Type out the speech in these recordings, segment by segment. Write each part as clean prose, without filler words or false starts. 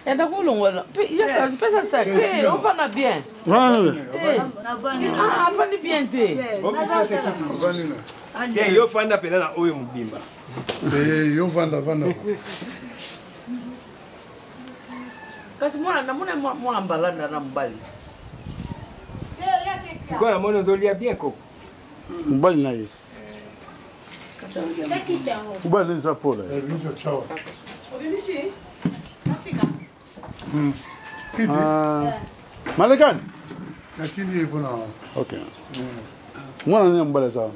Yanda kolongola pesa sac te ofanda bien te afandi bien te te yo fanda mpena na oyo mobimba yo vanda vanda kasi mwana namona mwana mbalanda na mobali sikoyo namoni ozolia bien koko mobali na ye mobali na eza pola malekani natindi ye mpona ok mwana nini ya mobali aza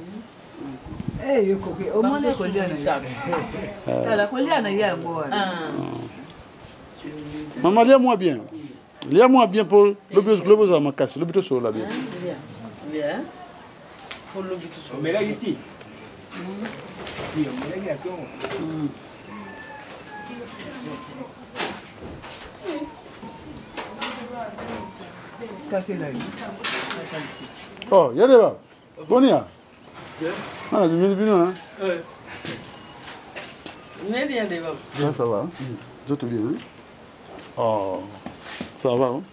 omoni kolia na tala kolia na ye yango wana mama lia mwa bien lia mwa bien mpo lobi lobi ozala makasi lobi tosolola bien omelaki ti ti omelaki na ntongo Oh, yadeba. Boni ya? Nana bimeli bino na? Neli yadeba. Ça, ça va. Nzoto bien. Hein? Oh, ça va. Hein?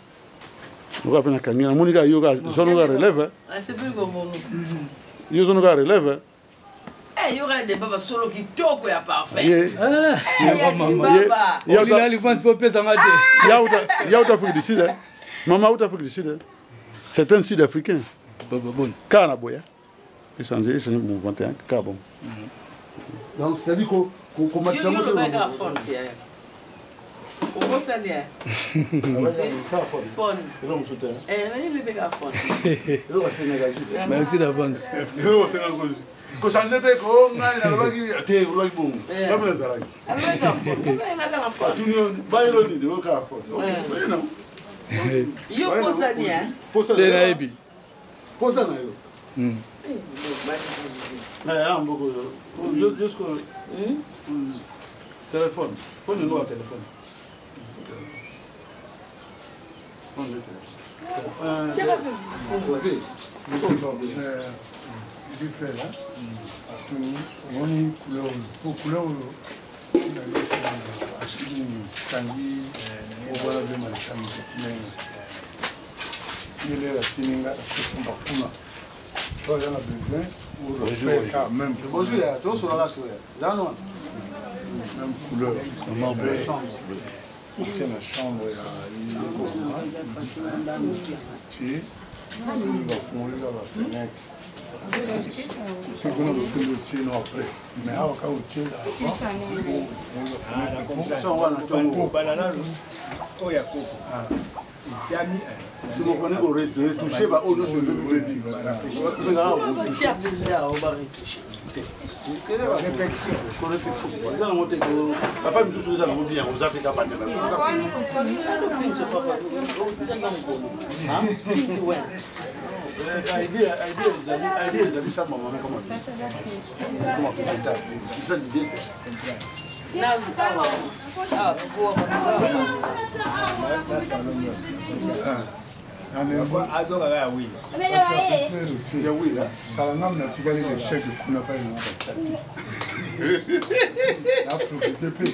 Oka pe nakangi namoni kaka yo kaka zwano kaka relève. Asepeli komongo. Yo zwano kaka relève. Eh, yo kaka deba basolo kitoko ya parfum. Opesanga te. Ya uta Afrique du Sud. Mama uta Afrique du Sud. C'est un Sud-Africain. Kaka na boya. Échanger, échanger mouvement kaka bon. Donc c'est-à-dire komatisa moto. Obosani ya phone. Merci d'avance. Kochange te ko ngai nalobaki te olobaki bongo babi nazalaki atuni bayelo nini okaka phone. Yo posani te nayebi posa na yo ya mboko yo sikoyo téléphone phone ngo ya téléphone. Petit frère, atuni omoni couleur oyo po couleur oyo asili kangi owana mpe malikangi etinenga ye lelo atini nga akosomba kuna so aza na besoin refaire ka même même couleur otia na chambre ya tie bafungoli ka bafenêtre te kuna bosombi otie no après mais awa kaka otie bana nanu oyo ya koko tiami. Simokoni koretouche baoyo nyonso ndobi. Réflexion. Eza nango te papa misusu eza nango bien oza te kabandela. Idée ezali sa mama comment c'est ça l'idée quoi. Azongaka ya wila. Ya wila. Kala ngam natikali na échec kuna pai na batati naprofite mpe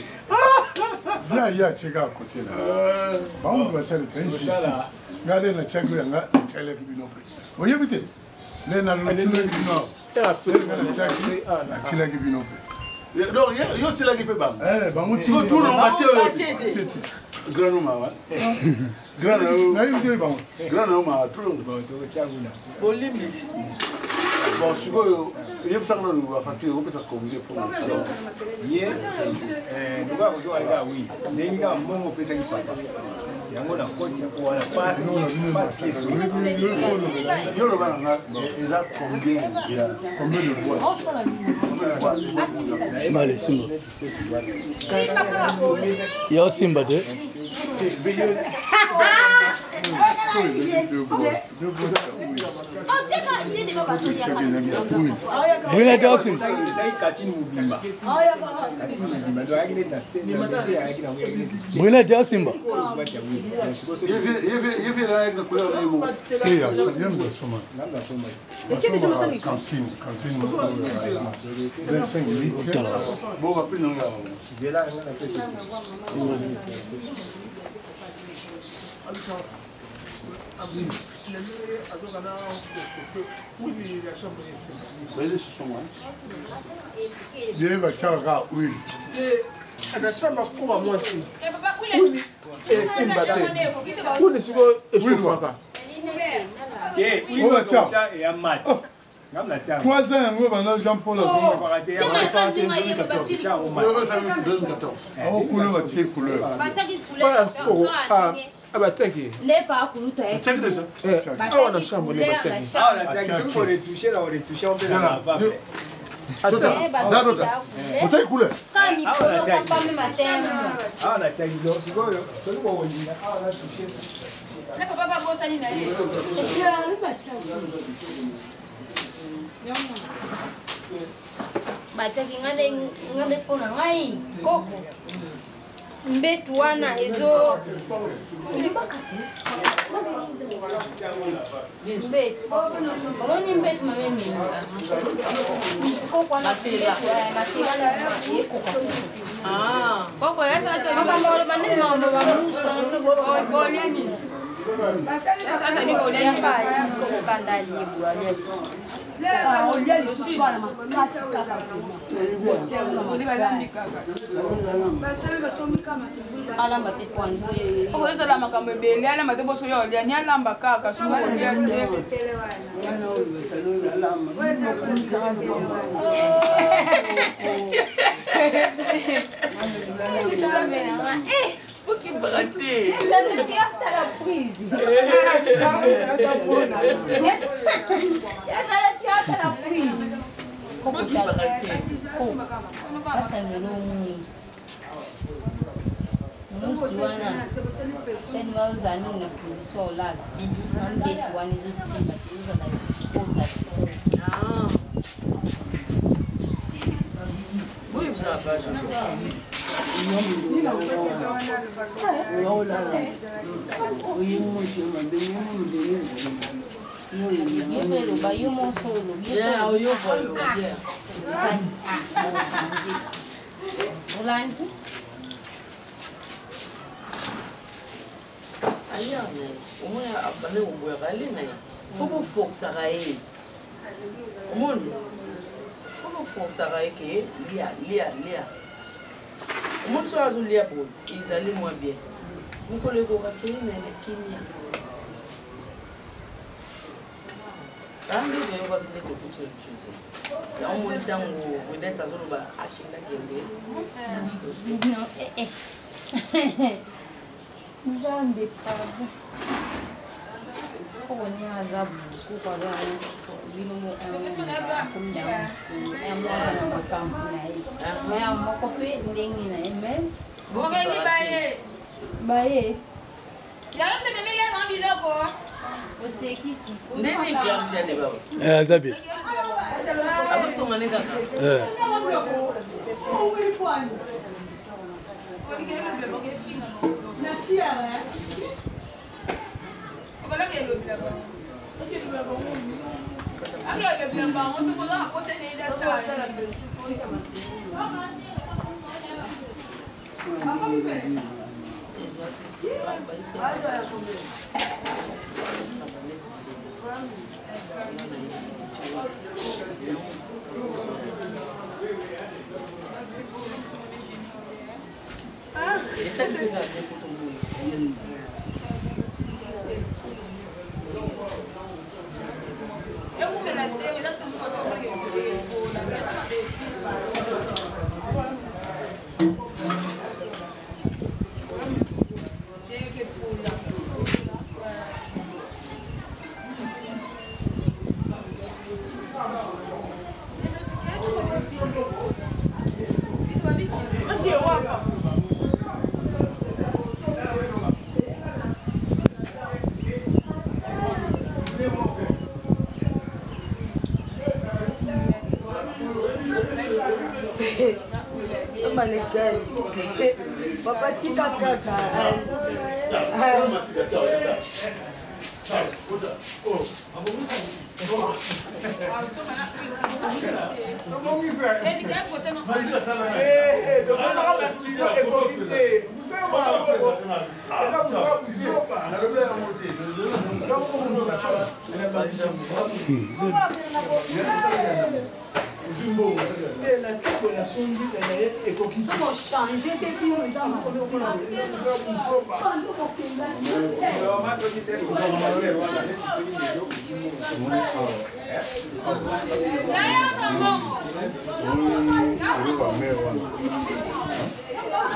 bien ye atieka akote na bango basali te injustice nga nde natiaki yanga natialaki bino mpe oyebi te nde nalotunaki bino nga natiaki natilaki bino mpe. Donc yo otielaki mpe bango bango batie oyo grand mawa grand nayebi te bango grand na yo mawa trop. Bolimbisi. Bon, sikoyo oyebisaka nanu bafacture okopesa combien mpona ye lokola kozonga kaka wi ndenge kaka mbongo opesaki papa yango na kote ya wana par pièce. Yo loba na nga eza combien combien de boîte? Male simba ya osimba te. Bruna Dawson. Bruna Dawson. Cantine, cantine, 25 litres. Bon, va plus non là. Ye batiaka huile. Na chambre akoma mwasi esimba te huile sikoyo echauffaka. 3 ans yango banda Jean Paul azongo couleur batie couleur. Batiaki awa na chambre nde batiaki. Batiaki couleur. Batiaki nga nde mpo na ngai koko mbetu wana ezo mbetu omoni mbetu mame mingi koko wana matela na ekoka makambo oloba ndenge makambo bamusu kokanda libu aliaso olia lisusu bana makasi kaka. Alamba te kwanza okozala makambo ebele, alamba te boso yo olia ni alamba kaka soki olia te. Musi wana seni bazozala mingi na condition olala mbetu wana ezosimba te ezozala kota. Eloba yo moso olobi olandi alia na ye omoni abande koboyaka ale na ye fo boforsaka ye omoni fo boforsaka ye ke lia lia lia omoni soki azolia boye ezali mwa bien mokolo ekokaki ye na ye na kimia nde toyokaki nde tokuti na biso te yango moni ntango vedete azoloba akendakende. Nzambe pardon koko ni aza koko aza bino moko na makambo na ye maya moko mpe ndenge na ye me baye osekisi ndeni clarisia de baba aza bien azotonga ne kaka. Esali mpe kaka te po tomoni.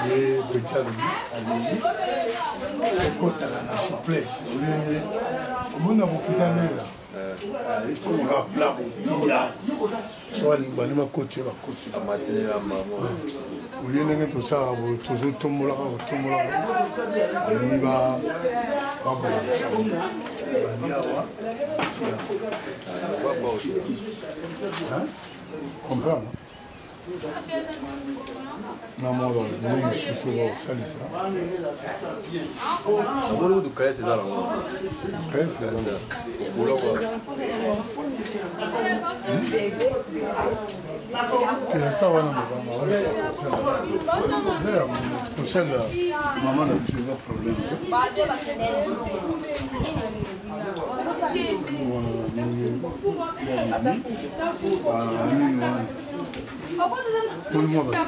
Ye petit alobi alobi ekotaka na souplesse olie omoni na bopita ndenge ekomaka pla botia so balingi bani bakoti bakoti olie ndenge tosalaka boye tozotombolaka kotombolaka balingi babongisa bandi awa comprendre na mwa babiloko mosusu bakosalisa namoni kutu kayese eza nango kayese eza ata wana mobanga kosalela mama na biso eza problème te wana ndenge ya nini wana Moni mwa bato.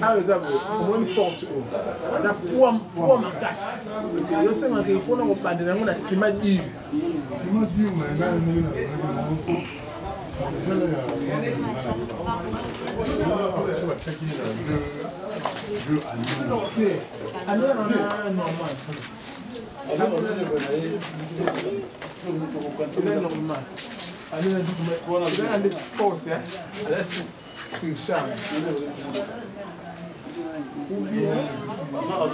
Awa eza boye, omoni porte oyo na poids makasi, ezosengaka il faut na kobandela yango na nsima dur. Nsima dur na ngai ndenge na moko ezala ya so batiaki na deux années normal. Eza normal, eza na nde porte aza surcharge ou bien aza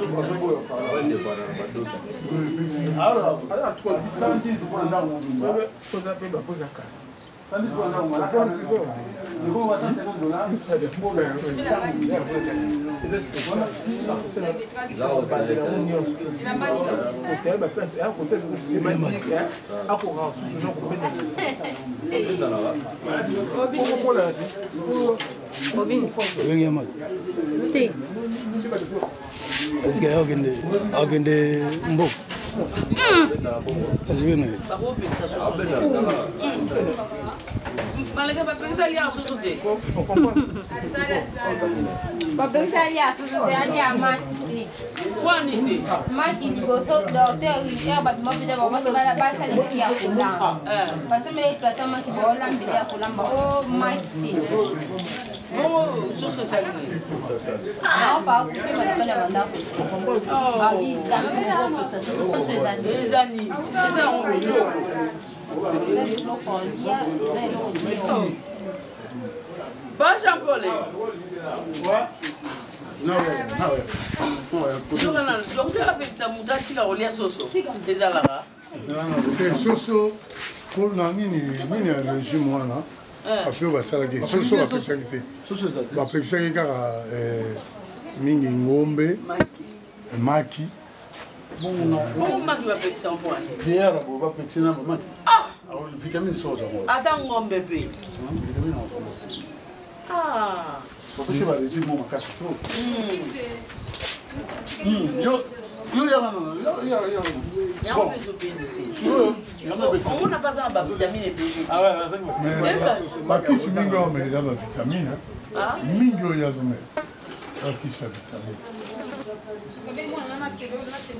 mpe bakozaka. Obengi ya moto te. Est-ce que akende akende mboka azwi na ye? Bakopekisa soso te, maleke bapekisa liaka soso te. Bapekisa alia soso te, alia maki te. Kwani te? Maki liboso docteur Richard babima mpenza bango basalelaki ya kolamba, basombelaki plateau maki, baolambeli ya kolamba o maki te. Bongo soso ezali eza nini? Eza yango biloko. Ba Jean Paul, docteur apekisa moto atika kolia soso, ezalaka te soso mpona nini? Nini ya régime wana bape oyo basalaki soso bapekisaki te, bapekisaki kaka mingi ngombe, maki. Bongo maki bapekisa mpo wana? Pierre bo bapekisi na bamaki vitamine soso yango. Ata ngombe mpe? Vitamine yango bapesi ba régime mo makasi trop. Yo yo yanga yo yo. Yango mpe ezopenzisi, omona mpe aza na bavitamine ebele. Bakisi mingi oyo amela eza bavitamine mingi oyo azomela, bakisi ya vitamine.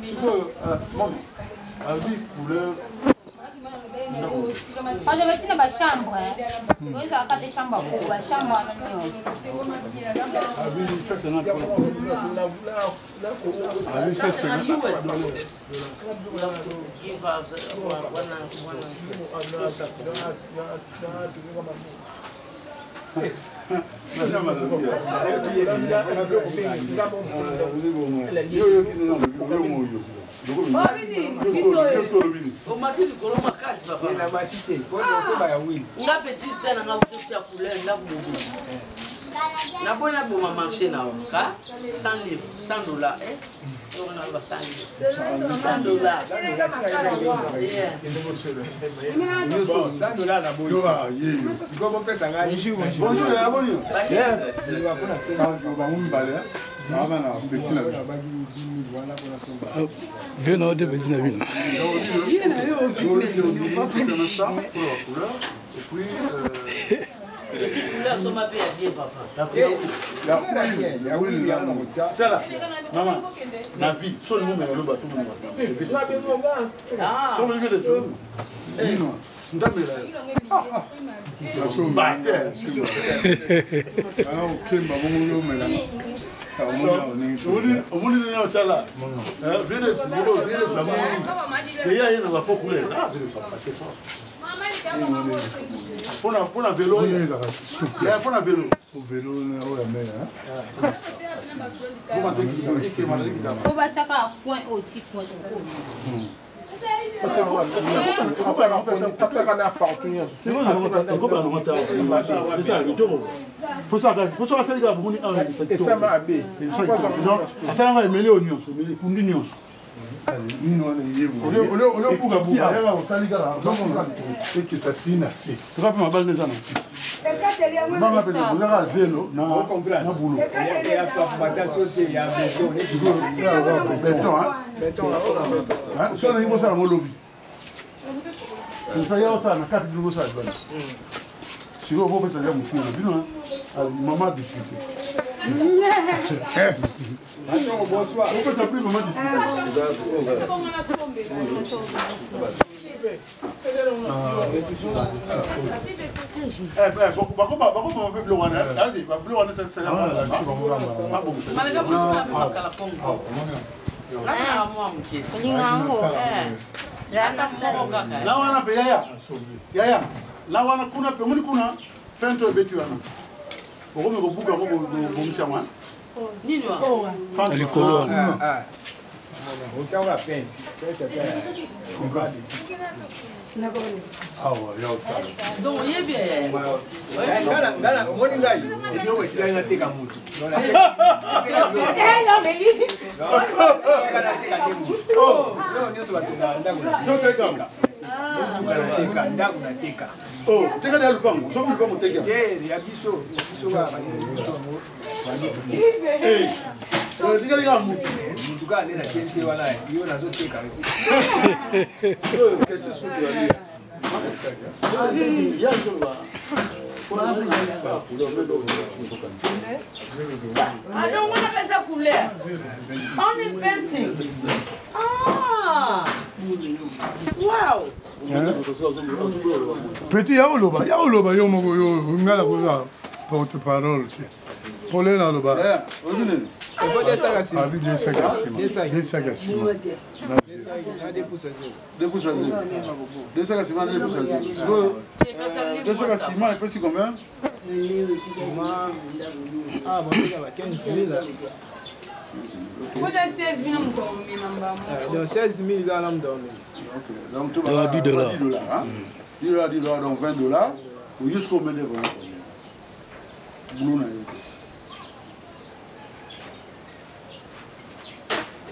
Sikoyo mami alobi couleur. Bato batina bachambre oyo ezalaka te chambre ya koko bachambre wana nyonso. Ça, c'est notre Ah oui, ça c'est. Omati likolo makasi papanamati te osomba ya wili nga petit sa nanga otya couleur ndako mobima naboyi naboma marché na yo ka 100 livre 100 dollar 100 dollar na boyi sikoyo bopesa ngai bonjour ya boni bango mibale baba na petit na biso vie na yo te petit na bino. Tala mama na vie soni momela loba to soni vide tu nino ndamela bate okemba bongo yomela omoni ndenge osala vide vide samoni keya ye na bafo couleur ah vide sa mpona mpona velo ya mpona velo velo oyo ya mele po batiaka coin oyo ti coin asaka na partout nyonso. Esama abe. Asalaka emeli oyo nyonso, emeli kundi nyonso nini wana oliobukabuka osali kaka ekita ntina se toka mpe mabali neza na banga mpe ozaka zelo na bulo beton so nalingi bosala yango lobi ya osala na kati bino bosala libanda sikoyo bopesa ya motu na bino mama discute bopesa prix mama discute. Bakoboma mpe biloko wana, biloko wana. Na wana mpe yaya yaya na wana kuna mpe omoni kuna fin to ebeti wana okomi kobuka yango bomisi yango. Na likolo wana. Otiakola pince pince ata ya de 6. Awa ya otala. Donc oyebi. Omoni ngai eloko etikali nateka motu nyonso batongaka ndako nateka ndako nateka. Teka ya lupango, soki lupango teka ya biso biso kaka biso yango. Tikali kaka motu. Motu kaka nde na tmc wana yo nazoteka yo. Question soki Ah non, on appelle ça couleur. On est painting. Ah! Wow! Petit ya oloba ya oloba yo moko yo ngai nakoza porte parole te pole naloba abi deux sacs ya nsima, deux sacs ya nsima. Deux pouces à zéro. Deux sacs à ciment, deux pouces à zéro. Sikoyo, deux sacs à ciment epesi combien? Ciment, ah, bon, 15 000. Koja 16 000 moto omema mbamo. Donc 16 000 kaka na moto omema. Ok, donc tout va 10 dollars. 10 dollars, hein? 10 dollars, 10 dollars, donc 20 dollars. Jusqu'au milieu de boulot na yo.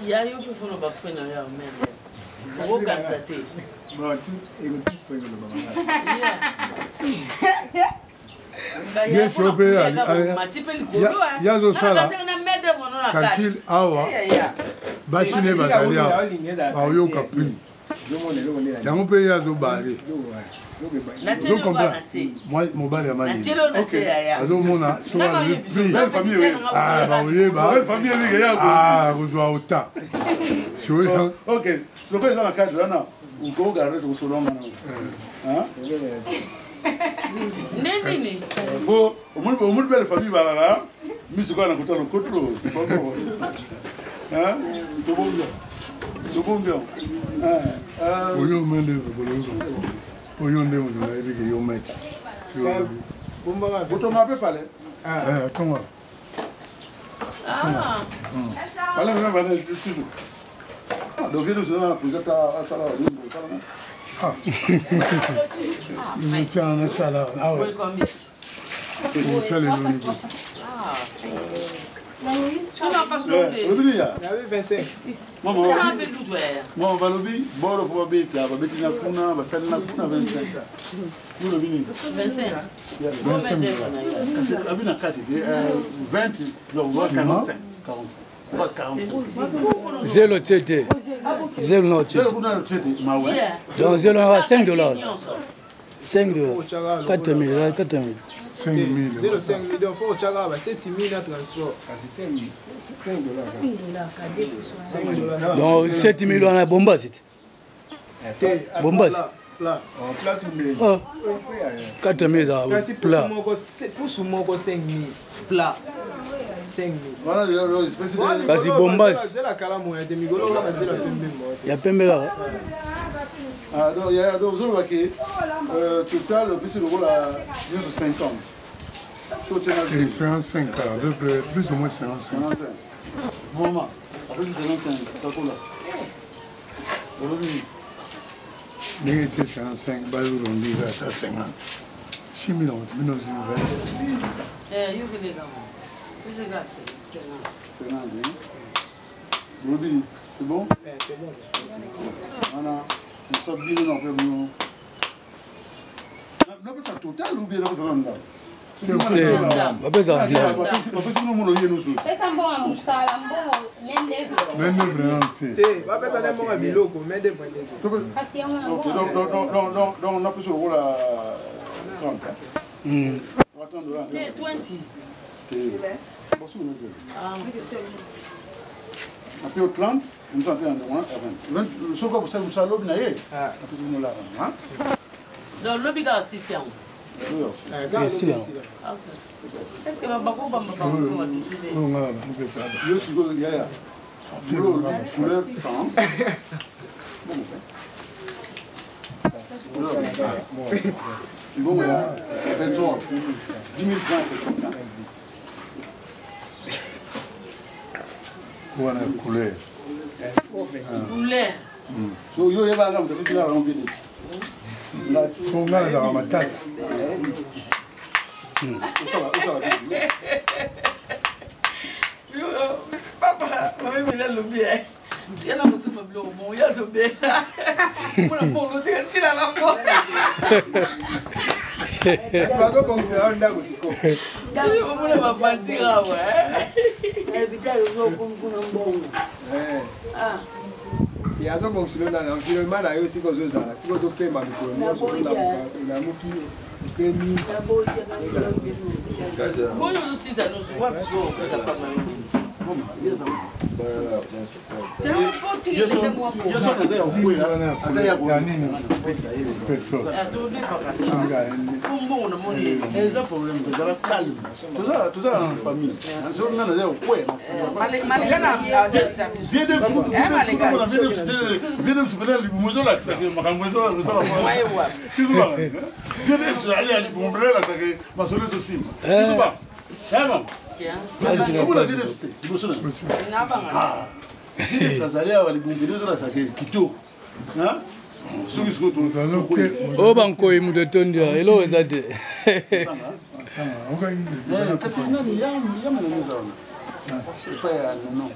Ya yo mpe fona bafre na yo ya mene okokanisa te. Yesu mpe ye azosala calcul awa, basi ne bazali awa baoyoka prix yango mpe ye azobare. Mobali ya malili azomona soki azwi prix baoyeba kozwa ota. Ok, sikoyo eza na cadre wana. Okogarde tokosolonga na Nde nini? Po omoni belle famille balaka miso kaka na kota lokotlo, c'est pas bon. Hein? Tobombi. Tobombi. Oyo mende bolobi. Oyo nde moto nayebi ke yo maître. Otonga mpe pale. Eh, atonga. Ah. Pale mpe bana toujours. Donc ye nyonso na président asala balimbo osala. Tiens, nasala awa. Osala elongi. Olobi ya mama balobi bolo mpo babeta babeti na kuna basali na kuna 25 olobi nini kasi abi na kati te 20 45 45 Zelo tie te. Zelo na tie. Zelo kuna tie te mawe. Donc zelo na 5 dollars. 5 dollars. 4000, 4000. 5000. 0,5 million fo otyaka ba 7000 na transport. Kasi 5 dollars. 5 dollars. Donc 7000 wana bombasi te. Bombasi. Oh. 4000 ezala plat. Pusu moko 5000 plat. 5000. Kasi bombasi. Zela kalamu ya te mikolo kaka bazela pembe moko. Ya pembe kaka. Ah, donc, ya donc ozoloba ke total opesi lokola nyonso 50. So Et 55, à peu près, plus ou moins 55. 55. Mama, apesi 55, takola. Olobi ndenge tie 55 bazorondir ata 50 6000 yango bino ozwi 50. Olobi c'est bon? C'est bon. Wana mosa bino na mpe bino napesa total ou bien napesa na ndako? Bapesaka ndako. Bapesi bino mono ye nusu. Pesa mbongo ya mosala, mbongo main d'œuvre. Main d'œuvre nano te. Te, bapesa nde mbongo ya biloko, main d'œuvre nde. Kasi yango na Ok, mbongo. donc, donc, donc, donc, donc, donc napesi lokola 30. 30 dollars. Te 20. Te. Bosu na zelo. Nape yo 30, mosu ate na ndeko na 20. Soki akosala mosala lobi na ye, napesi bino lara. Donc lobi kaka sisi yango. Esila. Est ce que bakobamba bango toujours te? Oyo nga bapesa. Yo sikoyo yaya. Couleur, couleur 100. Mbongo ya pétrole. 10 000 francs pétrole. Wana couleur. Couleur. So yo oyebaka moto apesi lara mpe te. Po nga nazalaka matata. Papa, mama Emile alobi e tika na kosomba biloko bongo ye azobela mpona mbongo tika ntina nango. Kasi bazobongisela yo ndako tiko. Omona bapantire awa. Ye azobongisela yo na environnement na yo esika ozozala, sika ozopema mikolo nyonso, olamuki opemi. Oyo ozosisa nyonso wapi so opesa papa Ya nini? Pétrole. Eza problème, tozala calme, tozala na famille. Soki nga naza ya kokwea, viedemsupena libumu ezolakisaka makambo ezosala, libumu elakisaka masolo ezosimba. Omona viedems te liboso na viedems azali awa, libumu pene ezolakisaka kitoko. Soki sikoyo Oyo bankoi moto etondi awa, eloko eza te. Kasi nani yamanani eza wana epai ya nono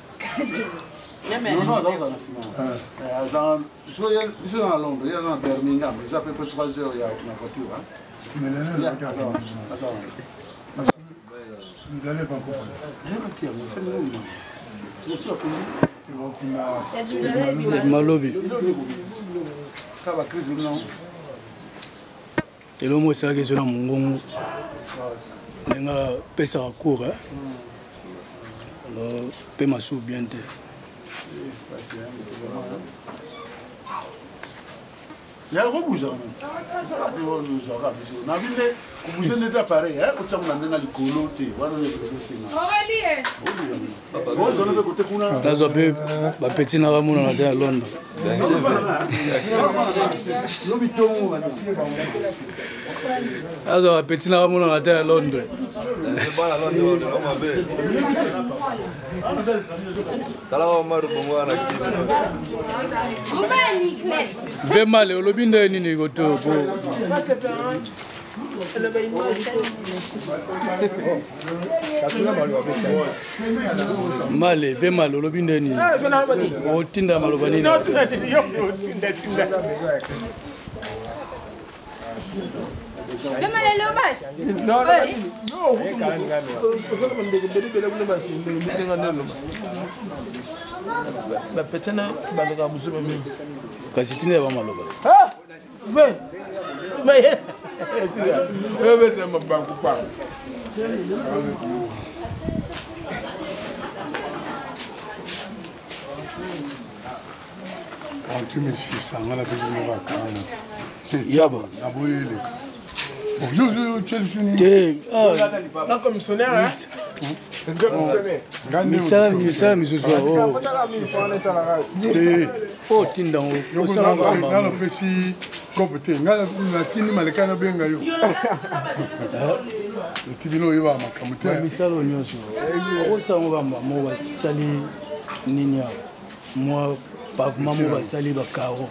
nono aza kozala na nsima. Sikoyo biso na Londres, ye aza na Birmingham, eza peu près 3 heures ya na voiture. Aza wana. Nayebaki yango sali sikosi akomi. Malobi. Kaka bacrise no. Eloko moko esalaki ezo na mongongo ndenge apesaka cours mpe masusu bien te. Ya kobuza ozwaka biso nabi nde kobuze nde te appareil otyango na ndenge likolo te wana esenga ozwana mpe kote kuna. Nazwa mpe bapeti na bamonana te na Londres. Azwa bapeti na bamonana te na Londres. Tala Omar bongo wana kisi. Vemale olobi nde nini koto po male ve male olobi nde nini otinda maloba nini? Bapetene baleka buzoba mingi. Kasi tinda ya bamaloba. Six nga napesi moko akanga. Yaba. Naboyi eleka. Te. Na commissionnaire. Misala misala misusu po otinda ngo osalanga. Nga napesi kope te, nga natindi maleka nabenga yo eti bino oyebaka makambo te. Misala oyo nyonso okosala ngo bamba mo basali nini awa, mwa pavement mo basali bacaro.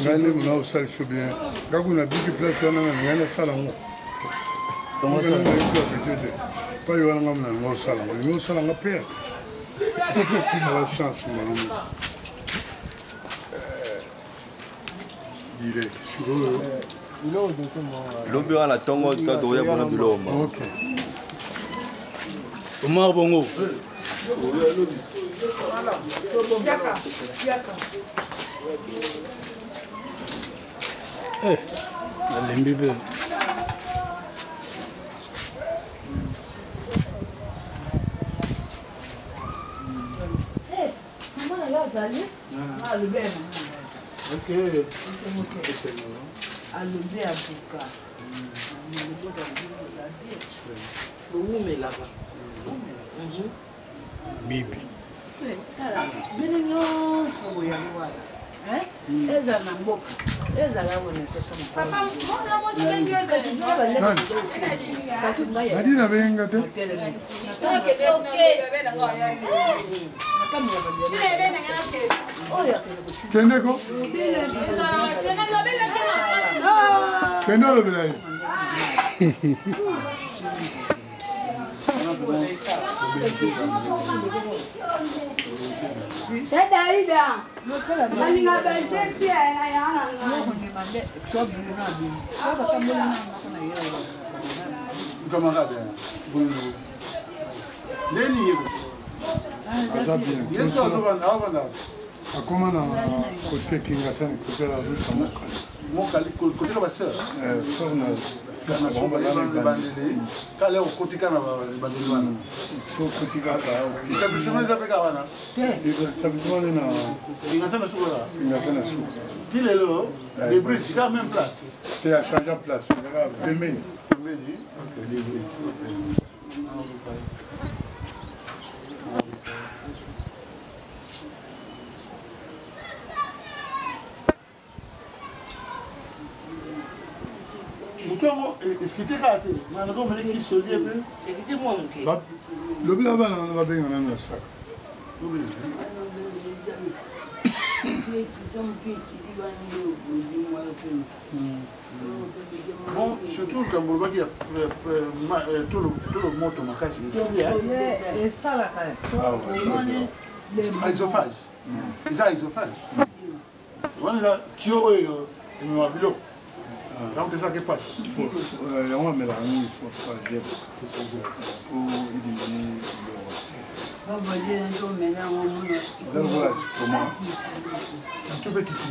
Nga nde mona osalisa bien, nga kuna biki place wana nga ngai nasala ngo te pai wana nga mona nga osala ngo lingi osala nga perte ala chance malamu direct sikoyo. Lobi wana ntongo tokoya mpona biloko ma. Omar Bongo. Eh, nalembi mpe. Alobi abuka bowumelaka. Bibi. Bino nyonso boyango wana ezala na mboka ezala Nadi nabenga te. Kende ko kende olobela ye. Dada Aida, balinga bajepi ya Camarade, ndeni ye. Aza bien. Yesu azobanda aobanda. Akoma na kote Kingasani, kote la route ya Mokali. Mokali kote na basœur. Sor na ebandeli kala okoti kaka na ebandeli wana. So okoti kaka. Établissement eza mpe kaka wana. Établissement nde na Kingasani na suka kaka. Kingasani na suka. Ti lelo le bridge kaka même place. Te, achange place, ezaka pembeni. Pembeni. Motu yango eskite kaka te nanakomele kisolie mpe. Ekiti mwa moke. Lobi na bana wana babenga nano na saka. Bon, surtout likambo olobaki ya tolo moto makasi esili. Esalaka. Isophage eza isophage wana eza tio oyo emema biloko, donc ezalaki mpasi. Yango amelaka mingi forfage po edimini biloko. Eza lokola koma. Motu mpe kiti.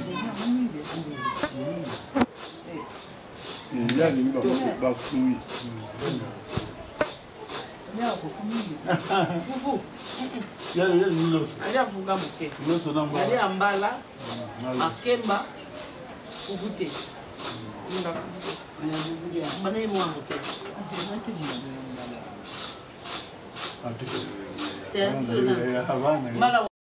Ye alingi bafruit. Fufu. Alia fufu moke. Loso na mbala. Alia mbala, makemba, fufu te. Bana ye mwa moke. Te, Abana. mbala.